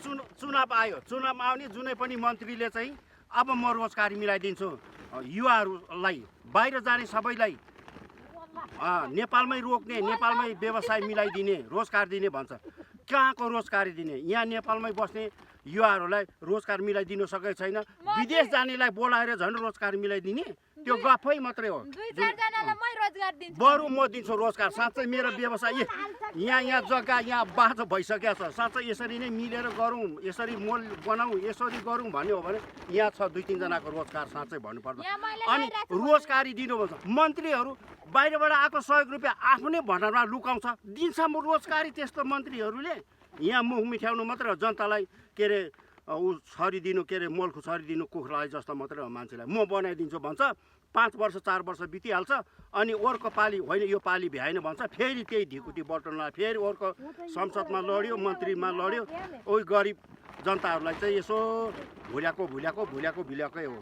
चुनाव आयो, चुनावमा आउने जुनै पनि मन्त्रीले चाहिँ अब म रोजगारी मिलाइदिन्छु युवाहरूलाई, बाहिर जाने सबैलाई नेपालमै रोक्ने, नेपालमै व्यवसाय मिलाइदिने, रोजगार दिने भन्छ। कहाँको रोजगारी दिने? यहाँ नेपालमै बस्ने युवाहरूलाई रोजगार मिलाइदिनु सकेको छैन। विदेश जानेलाई बोलाएर झन् रोजगार मिलाइदिने, त्यो गफै मात्रै हो। बरु म दिन्छु रोजगार। साँच्चै मेरो व्यवसाय यहाँ जग्गा यहाँ बाँझो भइसकेको छ। साँच्चै यसरी नै मिलेर गरौँ, यसरी मोल बनाऊ, यसरी गरौँ भन्यो भने यहाँ छ 2-3 जनाको रोजगार। साँच्चै भन्नुपर्दा अनि रोजगारी दिनु भन्छ। मन्त्रीहरू बाहिरबाट आएको सहयोग रुपियाँ आफ्नै भण्डारमा लुकाउँछ, दिन्छ म रोजगारी। त्यस्तो मन्त्रीहरूले यहाँ मुख मिठाउनु मात्रै हो, जनतालाई के अरे छरिदिनु, के अरे मोल छरिदिनु कुखुरालाई जस्तो मात्रै हो मान्छेलाई। म बनाइदिन्छु भन्छ, 5 वर्ष 4 वर्ष बितिहाल्छ, अनि अर्को पालि होइन यो पालि भ्याएन भन्छ, फेरि त्यही ढिकुटी बटुल्न, फेरि अर्को संसदमा लड्यो, मन्त्रीमा लड्यो। ओइ गरिब जनताहरूलाई चाहिँ यसो भुल्याएकै हो।